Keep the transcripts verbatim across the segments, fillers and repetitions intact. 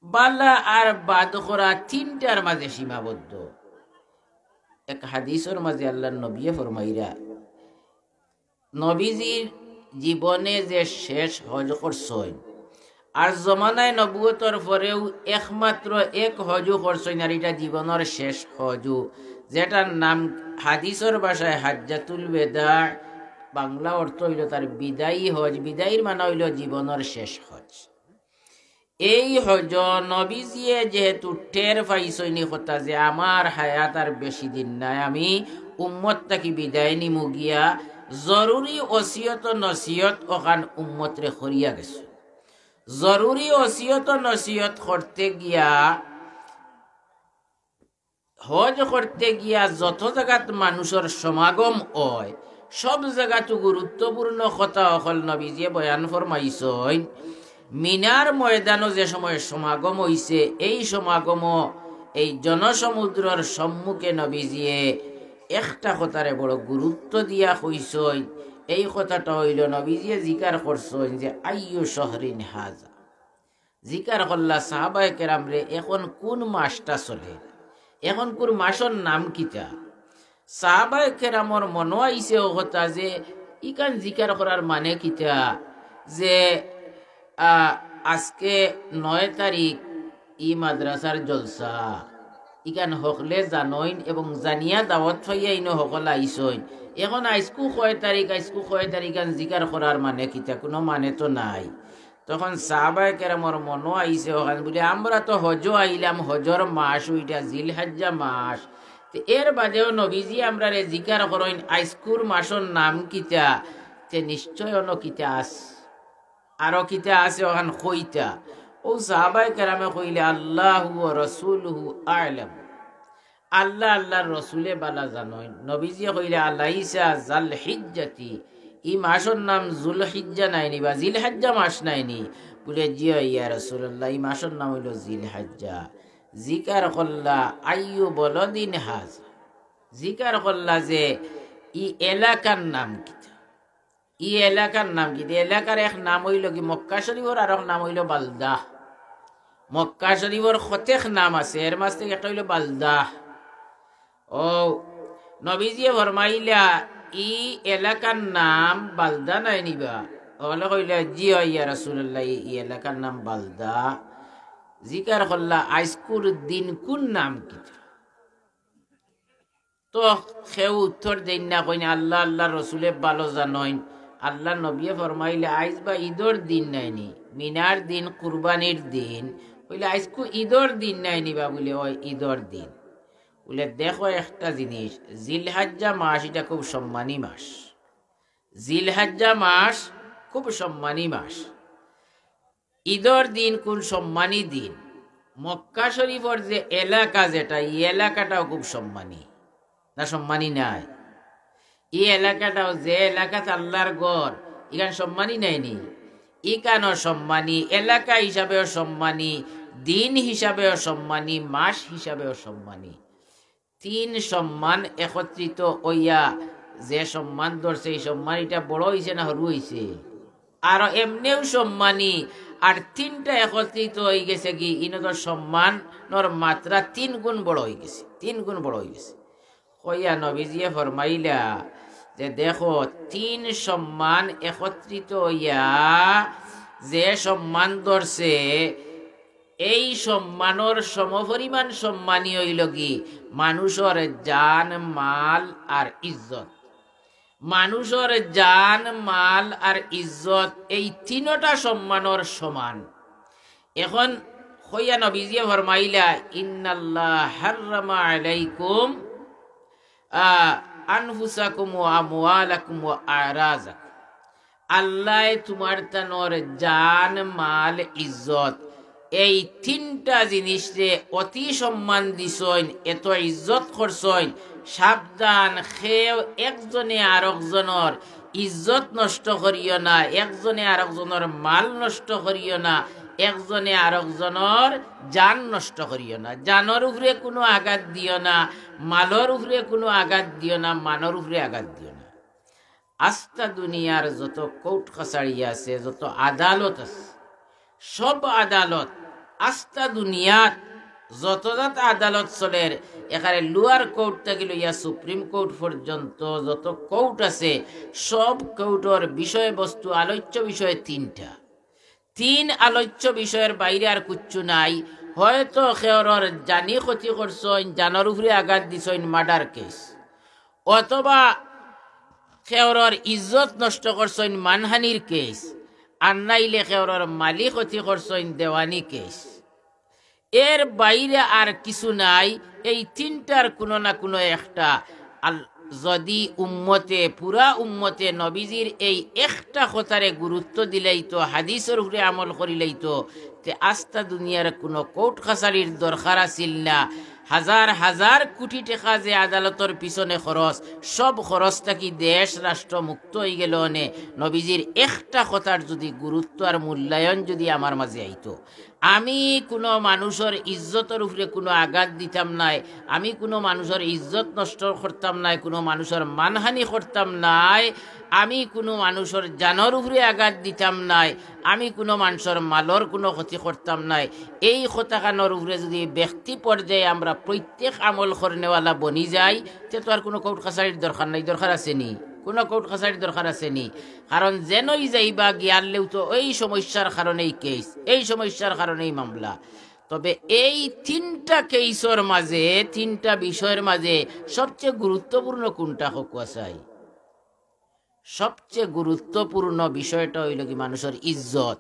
বালা আর বাদ করা তিনটার মাঝে সীমাবদ্ধ। এক হাদিসর মাঝে আল্লাহর নবিয়ে ফরমাইরা, নবীজির জীবনে যে শেষ হজ করছইন, আর জমানায় নবুয়তর পরেও একমাত্র এক হজও করছইন, আর ইটা জীবনর শেষ হজও, যেটার নাম হাদিসর ভাষায় হাজ্জাতুল বেদা, বাংলা অর্থ অইলো তার বিদায়ী হজ। বিদায়ীর মানে অইলো জীবনর শেষ হজ। এই হজ নবীজিয়ে যেহেতু টের পাইছইন ই কথা যে আমার হায়াত আর বেশি দিন নাই, আমি উম্মত থাকি বিদায় নিমু গিয়া, জরুরি ওসিয়ত নসিহত অখান উম্মতরে করিয়া গেছইন। জরুরি ওসিয়ত নসিহত করতে গিয়া, হজ করতে গিয়া যত জাগাত মানুষর সমাগম অয়, সব জাগাত গুরুত্বপূর্ণ কথা অকল নবীজিয়ে বয়ান ফরমাইছইন। মিনার ময়দানো যে সময় সমাগম অইছে, এই সমাগমো এই জনসমুদ্রর সম্মুখে নবীজিয়ে একটা কথারে বড় গুরুত্ব দিয়া কইছইন। এই কথাটা অইলো নবীজিয়ে জিকার করছইন যে, "আইয়ু শহরিন হাজা।" জিকার করলা সাহাবায়ে কেরামরে, "এখন কুন মাসটা চলে? এখন কুন মাসর নাম কিতা?" সাহাবায়ে কেরামর মনো আইছে অউ কথা যে ইখান জিকার করার মানে কিতা? যে, আ, আজকে নয় তারিখ, ই মাদ্রাসার জলসা, ইখান হকলে জানইন এবং জানিয়া দাওয়াত পাইয়া ইনো হকল আইছইন। এখন আইজকু কয় তারিখ, আইজকু কয় তারিখ, ইখান জিকার করার মানে কিতা? কুনু মানে তো নাই। তখন সাহাবায়ে কেরামর মনো আইছে অখান, বুলে, "আমরা তো হজো আইলাম, হজর মাস অইটা জিলহাজ্জা মাস, তে এর বাদেও নবীজি আমরারে জিকার করইন, আইজকুর মাসর নাম কিতা? তে নিশ্চয় অনো কিতা আছ, আরো কিতা আছে অখান কইতা।" অউ সাহাবায়ে কেরামে কইলে, "আল্লাহু ওয়া রাসূলুহু আ'লাম।" আল্লাহ, আল্লাহর রসুলে বালা জানইন। নবীজিয়ে কইলা, "আলাইসা জাল হিজ্জাতি, ই মাসর নাম জুল হিজ্জা নায়নি বা জিল হাজ্জা মাস নায়নি?" বুলে, "জি অয় ইয়া রাসূলুল্লাহ, ই মাসর নাম অইলো জিল হাজ্জা।" জিকার করলা, "আইয়ু বলদিন হাজা।" জিকার করলা যে ই এলাকার নাম কিতা? ই এলাকার নাম কি? ই এলাকার এক নাম অইলো কি, মক্কা শরীফর আরক নাম অইলো বালদা। মক্কা শরীফর কতেক নাম আছে, এর মাঝ থাকি একটা অইলো বালদা। অউ নবীজিয়ে ফরমাইলা, "ই এলাকার নাম বালদা নায়নি বা?" অকলে কইলা, "জি অয় ইয়া রাসূলুল্লাহ, ই, ই এলাকার নাম বালদা।" জিকার করলা, "আইজকুর দিন কুন নাম কিতা?" তো কেউ উত্তর দেইন না, কইন, "আল্লাহ, আল্লাহর রসুলে বালা জানইন।" আল্লাহর নবিয়ে ফরমাইলা, "আইজ বা ইদর দিন নায়নি, মিনার দিন, কুরবানির দিন।" কইলা, "আইজকু ইদর দিন নায়নি বা?" বুলে, "অয় ইদর দিন।" বুলে, "দেখো একটা জিনিস, জিলহাজ্জা মাস ইটা খুব সম্মানী মাস, জিলহাজ্জা মাস খুব সম্মানী মাস।" ইদর দিন কুন সম্মানী দিন। মক্কা শরীফর যে এলাকা যেটা, ই এলাকাটাও খুব সম্মানী। না সম্মানী নায়? ই এলাকাটাও যে এলাকাত আল্লাহর ঘর, ইখান সম্মানী নায়নি? ইখানও সম্মানী, এলাকা হিসাবেও সম্মানী, দিন হিসাবেও সম্মানী, মাস হিসাবেও সম্মানী। তিন সম্মান একত্রিত অইয়া যে সম্মান ধরছে, ই সম্মান ইটা বড় অইছে না হুরু অইছে? আরো এমনেউ সম্মানী, আর তিনটা একত্রিত অইগেছে কি, ইনো তো সম্মানর মাত্রা তিন গুণ বড় অইগেছে, তিন গুণ বড় অইগেছে। কইয়া নবীজিয়ে ফরমাইলা যে, "দেখো, তিন সম্মান একত্রিত অইয়া যে সম্মান ধরছে, এই সম্মানর সমপরিমাণ সম্মানী অইলো কি মানুষর জান, মাল আর ইজ্জত।" মানুষর জান, মাল আর ইজ্জত, এই তিনটা সম্মানর সমান। এখন কইয়া নবীজিয়ে ফরমাইলা, "ইন্নাল্লাহ হাররামা আলাইকুম, আ, আনফুসাকুম ওয়া আমওয়ালাকুম ওয়া আরাযাকুম।" আল্লায় তুমার তানর জান, মাল, ইজ্জত, এই তিনটা জিনিসরে অতি সম্মান দিছইন, এত ইজ্জত করছইন। সাবধান, কেউ একজনে আরকজনর ইজ্জত নষ্ট করিও না, একজনে আরকজনর মাল নষ্ট করিও না, একজনে আরকজনর জান নষ্ট করিও না। জানর উপরে কুনু আঘাত দিও না, মালর উপরে কুনু আঘাত দিও না, মানর উপরে আঘাত দিও না। আস্তা দুনিয়ার যত কোর্ট কাছারি আছে, যত আদালত আছে, সব আদালত আস্তা দুনিয়াত যত জাত আদালত চলের, এখানে লোয়ার কোর্ট থাকি লইয়া সুপ্রিম কোর্ট পর্যন্ত যত কোর্ট আছে, সব কোর্টর বিষয়বস্তু, আলোচ্য বিষয় তিনটা। তিন আলোচ্য বিষয়র বাইরে আর কুচ্ছু নাই। হয়তো খেওরর জানি ক্ষতি করছইন, জানর উপরে আঘাত দিছইন, মার্ডার কেস, অথবা খেওরর ইজ্জত নষ্ট করছইন, মানহানির কেস, আর নাইলে খেওরর মালি ক্ষতি করছইন, দেওয়ানি কেস। এর বাইরে আর কিছু নাই। এই তিনটার কোনো না কোনো একটা আল-, যদি উম্মতে, পুরা উম্মতে নবীজির এই একটা কথারে গুরুত্ব দিলাইতো, হাদিসর উপরে আমল করিলাইতো, তে আস্তা দুনিয়ার কোনো কোর্ট কাছারির দরকার আছিল না। হাজার হাজার কোটি টেকা যে আদালতর পিছনে খরচ, সব খরচ থাকি দেশ রাষ্ট্র মুক্ত অইগেলো অনে। নবীজির একটা কথার যদি গুরুত্ব আর মূল্যায়ন যদি আমার মাঝে আইতো, আমি কুনু মানুষর ইজ্জতর উপরে কুনু আঘাত দিতাম নায়, আমি কুনু মানুষর ইজ্জত নষ্ট করতাম নায়, কুনু মানুষর মানহানি করতাম নায়, আমি কুনু মানুষর জানর উপরে আঘাত দিতাম নায়, আমি কুনু মানুষর মালর কুনু ক্ষতি করতাম নায়। এই কথাখানর উপরে যদি ব্যক্তি পর্যায়ে আমরা প্রত্যেক আমল করনেওয়ালা বনি যাই, তে তো আর কুনু কোর্ট কাছারির দরকার নাই। দরকার আছে নি? কুনু কোর্ট কাছারির দরকার আছে নি? কারণ যেনই যাইবা গিয়ারলেও তো ওই সমস্যার কারণেই কেস, এই সমস্যার কারণেই মামলা। তবে এই তিনটা কেসর মাঝে, তিনটা বিষয়র মাঝে সবচেয়ে গুরুত্বপূর্ণ কোনটা, কউক্কা চাই? সবচেয়ে গুরুত্বপূর্ণ বিষয়টা অইলো কি, মানুষর ইজ্জত।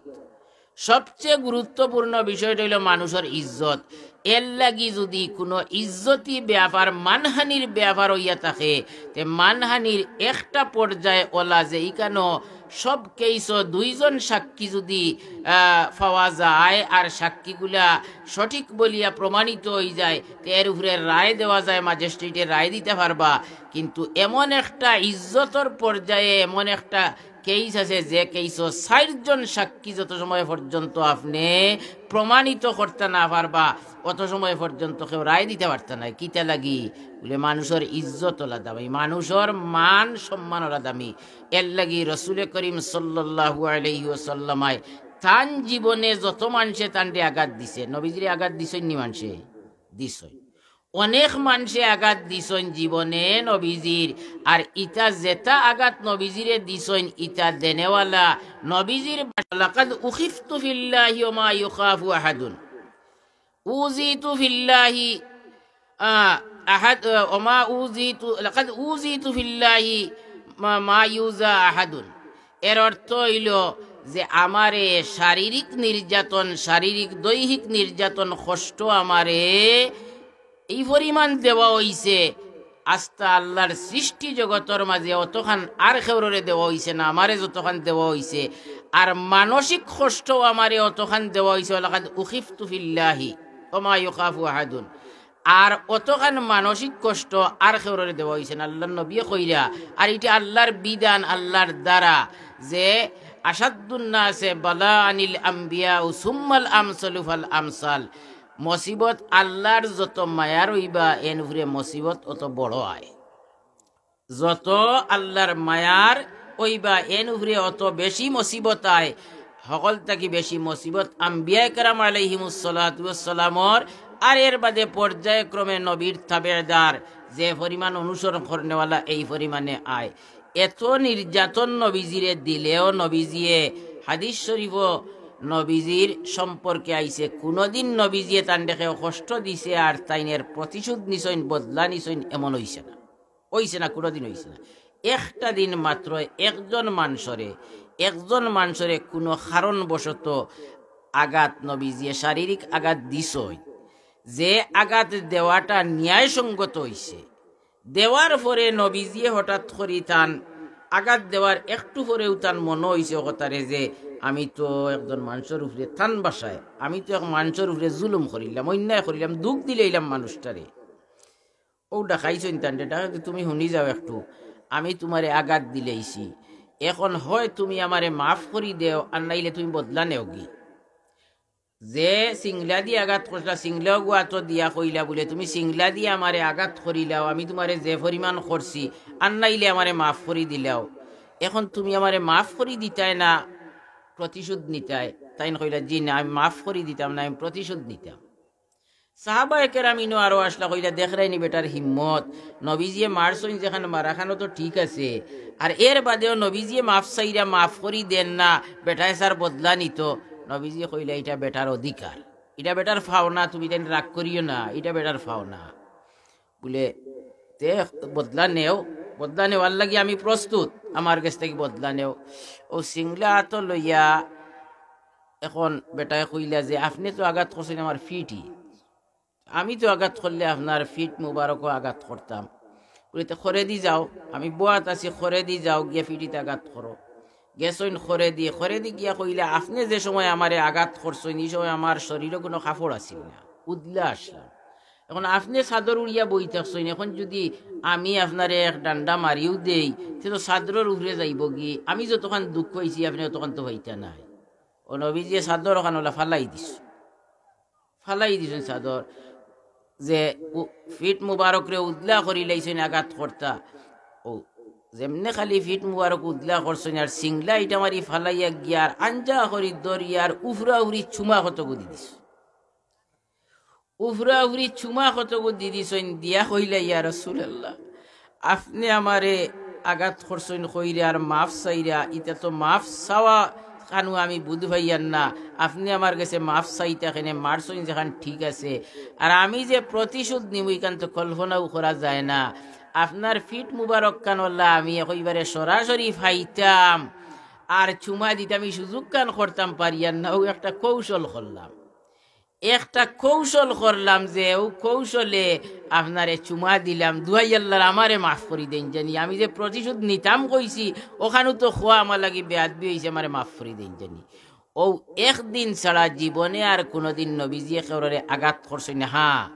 সবচেয়ে গুরুত্বপূর্ণ বিষয়টা অইলো মানুষর ইজ্জত। এর লাগি যদি কুনু ইজ্জতি ব্যাপার, মানহানির ব্যাপার অইয়া থাকে, তে মানহানির একটা পর্যায়ে অলা যে ইখানো সব কেসো দুইজন সাক্ষী যদি, আহ, পাওয়া যায় আর সাক্ষীগুলা সঠিক বলিয়া প্রমাণিত অই যায়, তে এর উপরে রায় দেওয়া যায়, ম্যাজিস্ট্রেটে রায় দিতা পারবা। কিন্তু এমন একটা ইজ্জতর পর্যায়ে এমন একটা কেস আছে, যে কেসো চাইরজন সাক্ষী যত সময় পর্যন্ত আপনে প্রমাণিত করতা না পারবা, অত সময় পর্যন্ত কেউ রায় দিতা পারতা নায়। কিতা লাগি? বুলে, মানুষর ইজ্জত অলা দামি, মানুষর মান সম্মান অলা দামি। এর লাগি রসুলে করিম সাল্লাল্লাহু আলাইহি ওয়াসাল্লামায় তান জীবনে যত মানষে তানরে আঘাত দিছে, নবীজিরে আঘাত দিছইন নি মানষে? দিছইন। অনেক মানষে আঘাত দিছইন জীবনে নবীজির, আর ইতা যেতা আঘাত নবীজিরে দিছইন, ইতা দেনেওয়ালা নবীজির বা-, লাকাদ উখিফতু ফিল্লাহি ওয়া মা ইউখাফু আহাদুন। উযিতু ফিল্লাহি, আ, আহাদ, আ, ওয়া মা উযিতু, লাকাদ উযিতু ফিল্লাহি মা, মা ইউযা আহাদুন। এর অর্থ অইলো যে আমারে শারীরিক নির্যাতন, শারীরিক দৈহিক নির্যাতন, কষ্ট আমারে এই পরিমাণ দেওয়া অইছে, আস্তা আল্লার সৃষ্টি জগতর মাঝে অতখান আর কেউররে দেওয়া অইছে না, আমারে যতখান দেওয়া অইছে। আর মানসিক কষ্টও আমারে অতখান দেওয়া অইছে, ওয়ালাকাদ উখিফতু ফিল্লাহি ওয়া মা ইউখাফু আহাদুন। আর অতখান মানসিক কষ্ট আর কেউররে দেওয়া অইছে না, আল্লার নবীয়ে কইরা। আর ইটা আল্লার বিধান, আল্লার দ্বারা, যে আশাদ্দুন নাসে বালাআনিল আম্বিয়াউ সুম্মাল আমসালু ফাল আমসাল। মুসিবত আল্লার যত মায়ার অইবা, এন উপরে মুসিবত অত বড় আয়। যত আল্লার মায়ার অইবা, এন উপরে অত বেশি মুসিবত আয়। হকল থাকি বেশি মুসিবত আম্বিয়ায়ে কেরাম আলাইহিমুস সালাতু ওয়াস সালামর, আর এর বাদে পর্যায়ক্রমে নবীর তাবেদার, যে পরিমাণ অনুসরণ করনেওয়ালা, এই পরিমাণে আয়। এত নির্যাতন নবীজিরে দিলেও নবীজিয়ে, হাদিস শরীফও নবীজির সম্পর্কে আইছে, কুনুদিন নবীজিয়ে তানরে কেউ কষ্ট দিছে আর তাইন এর প্রতিশোধ নিছইন, বদলা নিছইন, এমন অইছে না, অইছে না, কুনুদিন অইছে না। একটা দিন মাত্র একজন মানষরে, একজন মানষরে কুনু কারণবশত আঘাত নবীজিয়ে শারীরিক আঘাত দিছইন, যে আঘাত দেওয়াটা ন্যায়সঙ্গত অইছে, দেওয়ার পরে নবীজিয়ে হঠাৎ করি তান আঘাত দেওয়ার একটু পরেউ তান মনো অইছে অকতারে যে, "আমি তো একজন মানষর উপরে, তান ভাষায়, আমি তো এক মানষর উপরে জুলুম করিলাম, অন্যায় করিলাম, দুখ দিলাইলাম মানুষটারে।" অউ ডাকাইছইন তানরে, ডাকাইতে, "তুমি হুনি যাও একটু, আমি তুমারে আঘাত দিলাইছি, এখন হয় তুমি আমারে মাফ করি দেও, আর নাইলে তুমি বদলা নেওগি।" যে সিংলা দি আঘাত করছিলা, সিংলা অগু আতো দিয়া কইলা বুলে, "তুমি সিংলা দি আমারে আঘাত করিলাও, আমি তুমারে যে পরিমাণ করছি, আর নাইলে আমারে মাফ করি দিলাও। এখন তুমি আমারে মাফ করি দিতায় না প্রতিশোধ নিতায়?" তাইন কইলা, "জি না, আমি মাফ করি দিতাম না, আমি প্রতিশোধ নিতাম।" সাহাবায়ে কেরাম ইনো আরো আসলা, কইলা, "দেখরায়নি বেটার হিম্মত, নবীজিয়ে মারছইন যেখান মারাখানো তো ঠিক আছে, আর এর বাদেও নবীজিয়ে মাফ চাইরা মাফ করি দেন না, বেটায় সার বদলা নিতো।" নবীজিয়ে কইলা, "ইটা বেটার অধিকার, ইটা বেটার পাওনা, তুমি তাইন রাগ করিও না, ইটা বেটার পাওনা।" বুলে, "তে বদলা নেও, বদলা নেওয়ার লাগি আমি প্রস্তুত, আমার গেছ থাকি বদলা নেও।" অউ সিংলা আতো লইয়া এখন বেটায় কইলা যে, "আপনে তো আঘাত করছইন আমার ফিটি, আমি তো আঘাত করলে আপনার ফিট মুবারকও আঘাত করতাম।" বুলে, "তে খরেদি যাও, আমি বওয়াত আছি, খরেদি যাও, গিয়া ফিটিত আঘাত করো।" গেছইন খরেদি, খরেদি গিয়া কইলা, "আপনে যে সময় আমারে আঘাত করছইন, ই সময় আমার শরীরো কুনু কাপড় আছিল না, উদলা আসলাম। এখন আপনে চাদর উড়িয়া বই থাকছইন, এখন যুদি আমি আপনারে এক ডান্ডা মারিও দেই, তে তো চাদরর উপরে যাইবোগি, আমি যতখান দুখ পাইছি, আপনে অতখান তো পাইতা নায়।" অউ নবীজিয়ে চাদর অখান অলা ফালাই দিছইন, ফালাই দিছইন চাদর, যে উ-, ফিট মুবারকরে উদলা করিলাইছইন আঘাত করতা। অউ যেমনে খালি ফিট মুবারক উদলা করছইন আর সিংলা ইটা মারি ফালাইয়া গিয়া আর আঞ্জা করি দরিয়ার উফরা উফরি চুমা কতগু দি দিছইন। উফরা উফরি চুমা কতগু দি দিছইন, দিয়া কইলা, "ইয়া রাসূলুল্লাহ, আপনে আমারে আঘাত করছইন কইরা আর মাফ চাইরা, ইটা তো মাফ চাওয়া কানো আমি বুঝ পাইয়ার না, আপনে আমার গেছে মাফ চাইতা কেনে, মারছইন যেখান ঠিক আছে, আর আমি যে প্রতিশোধ নিমু ইখান তো কল্পনাও করা যায় না। আপনার ফিট মুবারক খান অলা আমি একইবারে সরাসরি ফাইতাম আর চুমা দিতাম, ই সুযোগ খান করতাম পারিয়ার না, অউ একটা কৌশল করলাম।" একটা কৌশল করলাম যে অউ কৌশলে আপনারে চুমা দিলাম, দুয়াই আল্লার আমারে মাফ করি দেইন জানি, আমি যে প্রতিশোধ নিতাম কইছি, অখানউ তো খোয়া আমার লাগি বেয়াদবি অইছে, আমারে মাফ করি দেইন জানি। অউ একদিন ছাড়া জীবনে আর কুনুদিন নবীজিয়ে কেউররে আঘাত করছইন না। হ্যাঁ,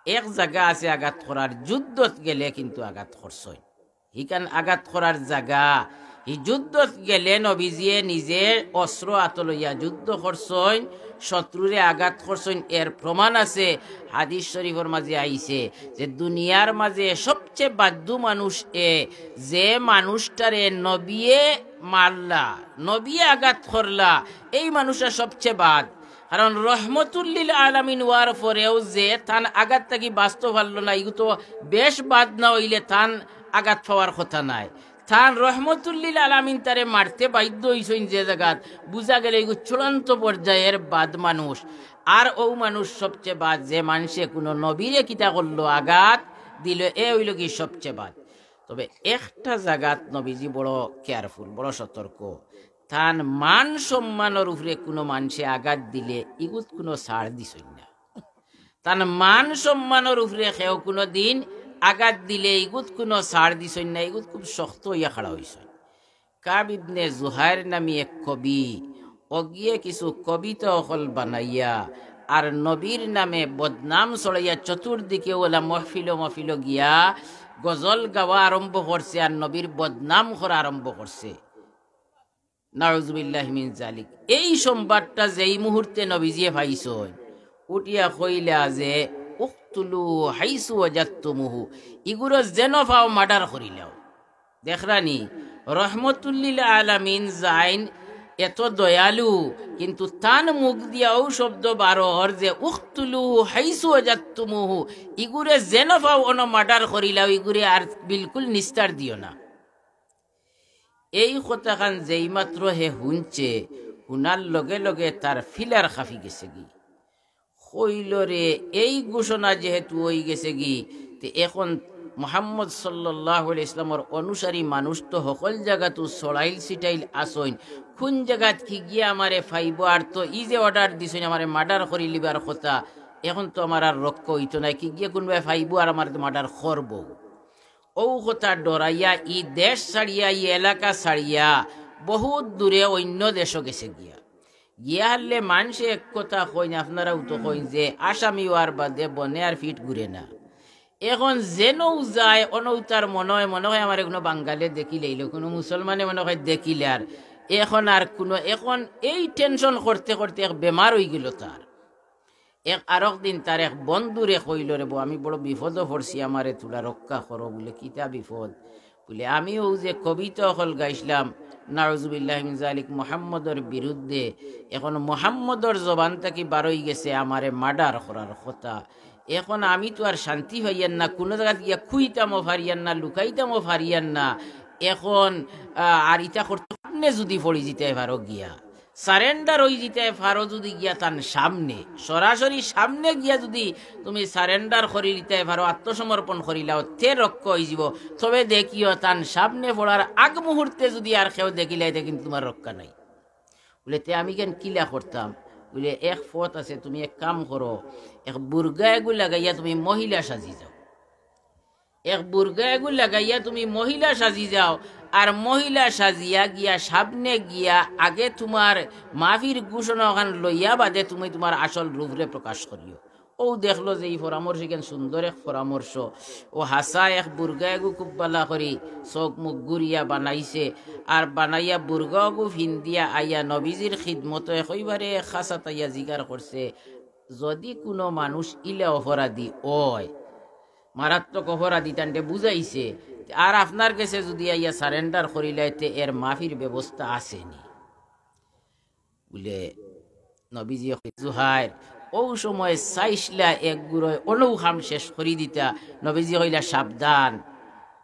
এক জাগা আছে আঘাত করার, যুদ্ধত গেলে কিন্তু আঘাত করছইন। হিখান আঘাত করার জাগা। হি যুদ্ধত গেলে নবীজিয়ে নিজে অস্ত্র আতো লইয়া যুদ্ধ করছইন, শত্রুরে আঘাত করছইন। এর প্রমাণ আছে, হাদিস শরীফর মাঝে আইছে যে দুনিয়ার মাঝে সবচে বাদ্দু মানুষ এ, যে মানুষটারে নবিয়ে মারলা, নবিয়ে আঘাত করলা, এই মানুষটা সবচে বাদ। কারণ রহমতুল্লিল আলামিন অওয়ার পরেও যে তান আঘাত থাকি বাঁচতো পারলো না, ইগু তো বেশ বাদ না অইলে তান আঘাত পাওয়ার কথা নায়। তান রহমতুল্লিল আলামিন তারে মারতে বাধ্য অইছইন যে জাগাত, বুঝা গেল ইগু চূড়ান্ত পর্যায়ের বাদ মানুষ। আর অউ মানুষ সবচে বাদ, যে মানষে কুনু নবীরে কিতা করলো, আঘাত দিল, এ অইলো গি সবচে বাদ। তবে একটা জাগাত নবীজি বড় careful, বড় সতর্ক। তান মান সম্মানর উপরে কুনু মানষে আঘাত দিলে ইগুত কুনু ছাড় দিছইন না। তান মান সম্মানর উপরে কেউ কুনুদিন আঘাত দিলে ইগুত কুনু ছাড় দিছইন না, ইগুত খুব শক্ত অইয়া খাড়া অইছইন। কাব ইবনে জুহাইর নামি এক কবি, অগিয়ে কিছু কবিতা অকল বানাইয়া আর নবীর নামে বদনাম ছড়াইয়া চতুর্দিকে অলা মহফিলো মহফিলো গিয়া গজল গাওয়া আরম্ভ করছে আর নবীর বদনাম করা আরম্ভ করছে। নাউজুবিল্লাহি মিন জালিক। এই সংবাদটা যেই মুহূর্তে নবীজিয়ে পাইছইন, উঠিয়া কইলা যে, "উকতুলু হাইসু ওয়াজাদতুমুহু", ইগুরে যেন পাও মার্ডার করিলাও। দেখরানি, রহমতুল্লিল আলামিন যাইন এত দয়ালু, কিন্তু তান মুখ দিয়া অউ শব্দ বারর যে, "উকতুলু হাইসু ওয়াজাদতুমুহু", ইগুরে যেন পাও অনো মার্ডার করিলাও, ইগুরে আর বিলকুল নিস্তার দিও না। এই কথাখান যেই মাত্র হে হুনছে, হুনার লগে লগে তার ফিলার খাফি গেছেগি। কইলো রে, এই ঘোষণা যেহেতু অইগেছেগি, তে এখন মুহাম্মদ সাল্লাল্লাহু আলাইহি ওয়াসাল্লামর অনুসারী মানুষ তো হকল জাগাত ছড়াইল ছিটাইল আছইন, কুন জাগাত কিগিয়ে আমারে পাইবো? আর তো ই যে অর্ডার দিছইন আমারে মার্ডার করিলিবার কথা, এখন তো আমার আর রক্ষা অইতো নায়, কিগিয়ে কুনবায় পাইবো আর আমারে তো মার্ডার করবো। অউ কথা ডরাইয়া ই দেশ ছাড়িয়া, ই এলাকা ছাড়িয়া বহুত দূরে অইন্য দেশো গেছেগিয়া। গিয়া হারলে মানষে এক কথা কইন, আপনারাও তো কইন যে আসামি অওয়ার বাদে বনে আর ফিট ঘুরে না। এখন যেনউ যায়, অনউ তার মনো অয়, মনো অয় আমারে কুনু বাঙালে দেখিলাইলো, কুনু মুসলমানে মনো অয় দেখিলার। এখন আর কুনু, এখন এই টেনশন করতে করতে এক বেমার অইগেলো তার। এক আরক দিন তার এক বন্ধুরে কইলো, "রে বো, আমি বড় বিপদো পড়ছি, আমারে থুড়া রক্ষা করো।" বুলে, "কিতা বিপদ?" বুলে, "আমি অউ যে কবিতা অকল গাইছলাম, নাউজুবিল্লাহি মিন জালিক, মোহাম্মদর বিরুদ্ধে। এখন মোহাম্মদর জবান থাকি বারই গেছে আমারে মার্ডার করার কথা। এখন আমি তো আর শান্তি পাইয়ার না, কুনু জাগাত গিয়া খুইতামও পারিয়ার না, লুকাইতামও পারিয়ার না। এখন, আহ, আর ইতা করতে আপনে যুদি পড়ি যিতায় পারো গিয়া, সারেন্ডার অই যিতায় পারো যুদি গিয়া তান সামনে, সরাসরি সামনে গিয়া যুদি তুমি সারেন্ডার করি দিতায় পারো, আত্মসমর্পণ করিলাও, তে রক্ষা অইযিবো। তবে দেখিও, তান সামনে পড়ার আগ মুহূর্তে যুদি আর কেউ দেখিলায়, তে কিন্তু তুমার রক্ষা নাই। বুলে, তে আমি কেন কিলা করতাম? বুলে, এক পথ আছে, তুমি এক কাম করো, এক বুরকা এগু লাগাইয়া তুমি মহিলা সাজি যাও। এক বুরকা এগু লাগাইয়া তুমি মহিলা সাজি যাও, আর মহিলা সাজিয়া গিয়া সামনে গিয়া আগে তুমার মাফির ঘোষণা অখান লইয়া বাদে তুমি তুমার আসল রূপরে প্রকাশ করিও। অউ দেখলো যে ই পরামর্শ ইখান সুন্দর এক পরামর্শ। অউ হাছা এক বুরকা এগু খুব বালা করি চউখ মুখ ঘুরিয়া বানাইছে, আর বানাইয়া বুরকা এগু ফিন্দিয়া আইয়া নবীজির খিদমতো একইবারে খাছাত আইয়া জিকার করছে, যুদি কুনু মানুষ ইলা অপরাধী অয়, মারাত্মক অপরাধী, তানরে বুঝাইছে, আর আপনার গেছে যুদি আইয়া সারেন্ডার করিলায়, তে এর মাফির ব্যবস্থা আছে নি? বুলে, নবীজিয়ে কইলা, জুহাইর, অউ সময় চাইছলা এক গুরয় অনউ কাম শেষ করি দিতা। নবীজিয়ে কইলা, সাবধান,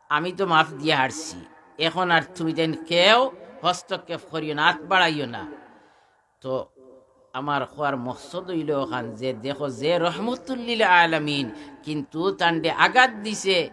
আমি তো মাফ দিয়া হারছি, এখন আর তুমি তাইন কেউ হস্তক্ষেপ করিও না, আত বাড়াইও না। তো আমার কওয়ার মকসদ অইলো অখান যে দেখো, যে রহমতুল্লিল আলামিন, কিন্তু তানরে আঘাত দিছে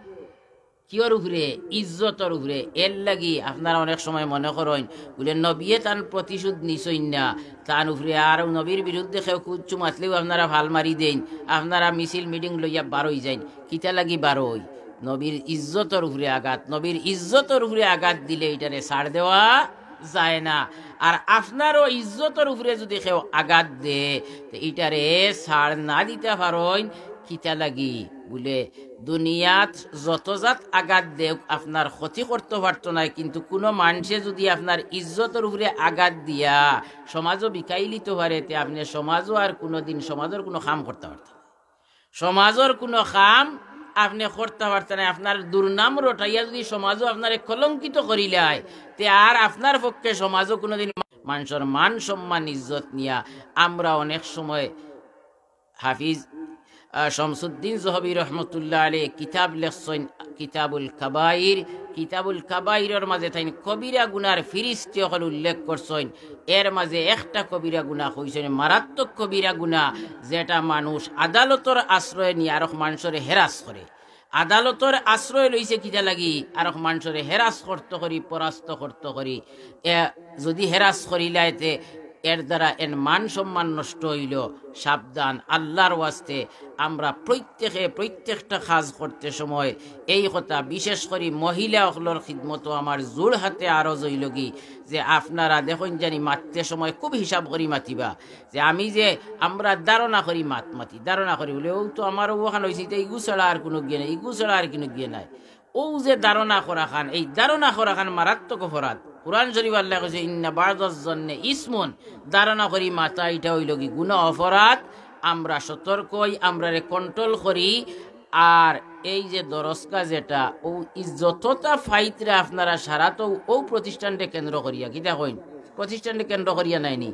কিওর উপরে? ইজ্জতর উপরে। এর লাগি আপনারা অনেক সময় মনে করইন, বুলে নবীয়ে তান প্রতিশোধ নিছইন না, তান উপরে আর নবীর বিরুদ্ধে কেউ কুচ্ছু মাতলেউ আপনারা ফাল মারি দেইন, আপনারা মিছিল মিটিং লইয়া বারই যাইন। কিতা লাগি বারই? নবীর ইজ্জতর উপরে আঘাত। নবীর ইজ্জতর উপরে আঘাত দিলে ইটারে ছাড় দেওয়া যায় না। আর আপনারও ইজ্জতর উপরে যুদি কেউ আঘাত দে, তে ইটারে ছাড় না দিতা পারইন। কিতা লাগি? বুলে, দুনিয়াত যত জাত আঘাত দেউক, আপনার ক্ষতি করতো পারতো নায়, কিন্তু কুনু মানষে যুদি আপনার ইজ্জতর উপরে আঘাত দিয়া সমাজো বিকাইলিতো পারে, তে আপনে সমাজো আর কুনুদিন সমাজর কুনু কাম করতা পারতা নায়। সমাজর কুনু কাম আপনে করতা পারতা নায়। আপনার দুর্নাম রটাইয়া যুদি সমাজো আপনারে কলঙ্কিত করিলায়, তে আর আপনার পক্ষে সমাজো কুনুদিন মানষর মান সম্মান ইজ্জত নিয়া আমরা অনেক সময় হাফিজ, আহ, শামসুদ্দিন জহবি রহমতুল্লাহ আলাইহি কিতাব লেখছইন, কিতাবুল কাবাইর। কিতাবুল কাবাইরর মাঝে তাইন কবিরা গুনার ফিরিস্তি অকল উল্লেখ করছইন। এর মাঝে একটা কবিরা গুনা কইছইন, মারাত্মক কবিরা গুনা, যেটা মানুষ আদালতর আশ্রয় নিয়া আরক মানষরে হেরাস করে। আদালতর আশ্রয় লইছে কিতা লাগি? আরক মানষরে হেরাস করতো করি, পরাস্ত করতো করি। এ, যুদি হেরাস করিলায়, তে এর দ্বারা এন মান সম্মান নষ্ট অইলো। সাবধান, আল্লার ওয়াস্তে আমরা প্রত্যেকে প্রত্যেকটা কাজ করতে সময় এই কথা, বিশেষ করি মহিলা অকলর খিদমতো আমার জোড় হাতে আরজ অইলোগি যে আপনারা দেখইন জানি মাততে সময় খুব হিসাব করি মাতিবা, যে আমি যে আমরা ধারণা করি মাত মাতি, ধারণা করি বুলে, অউ তো আমার অউ অখান অইছে, ইতা ইগু ছাড়া আর কুনু গিয়া নাই, ইগু ছাড়া আর কুনু গিয়া নাই। অউ যে ধারণা করাখান, এই ধারণা করাখান মারাত্মক অপরাধ। কুরআন শরীফ আল্লায় কইছে, "ইন্না বা'দাজ জন্নে ইসমুন", ধারণা করি মাতা, ইটা অইলোগি গুনা, অপরাধ। আমরা সতর্ক অই, আমরারে control করি। আর এই যে দরসগা যেটা, অউ ইজ্জততা ফাইতরা আপনারা সারাত অউ প্রতিষ্ঠানরে কেন্দ্র করিয়া, কিতা কইন, প্রতিষ্ঠানরে কেন্দ্র করিয়া নায়নি।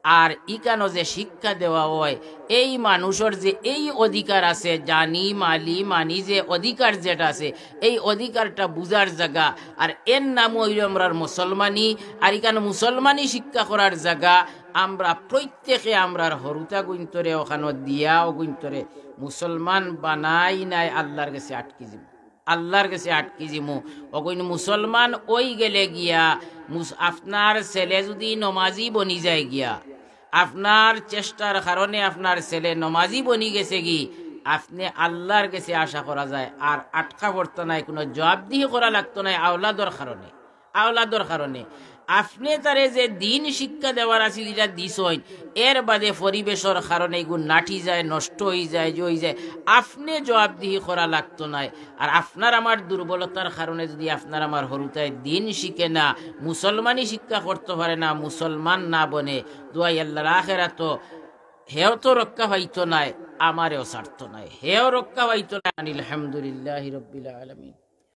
আর ইখানো যে শিক্ষা দেওয়া অয়, এই মানুষর যে এই অধিকার আছে, জানি, মালি, মানি যে অধিকার যেটা আছে, এই অধিকারটা বুঝার জাগা। আর এর নামও অইলো আমরার মুসলমানি। আর ইখানো মুসলমানি শিক্ষা করার জাগা। আমরা প্রত্যেকে আমরার হুরুতা গুইন্তরে অখানো দিয়া, অগুইন্তরে মুসলমান বানাই নাই, আল্লার গেছে আটকি যিমু। আল্লার গেছে আটকি যিমু। অগুইন মুসলমান অই গেলে গিয়া, মুস-, আপনার ছেলে যুদি নমাজি বনি যায় গিয়া, আপনার চেষ্টার কারণে আপনার ছেলে নমাজি বনি গেছেগি, আপনে আল্লার গেছে আশা করা যায়, আর আটকা পড়তা নায়, কুনু জবাবদিহি করা লাগতো নায় আওলাদর কারণে, আওলাদর কারণে। আপনে তারে যে দিন শিক্ষা দেওয়ার আছিল, ইটা দিছইন, এর বাদে পরিবেশর কারণে ইগু নাটি যায়, নষ্ট অই যায়, যে অই যায়, আপনে জবাবদিহি করা লাগতো নায়। আর আপনার আমার দুর্বলতার কারণে যুদি আপনার আমার হুরুতায় দিন শিখে না, মুসলমানি শিক্ষা করতো পারে না, মুসলমান না বনে, দুয়াই আল্লার আখেরাতো হেও তো রক্ষা পাইতো নায়, আমারেও ছাড়তো নায়, হেও রক্ষা পাইতো নায়। আলহামদুলিল্লাহি রাব্বিল আলামিন।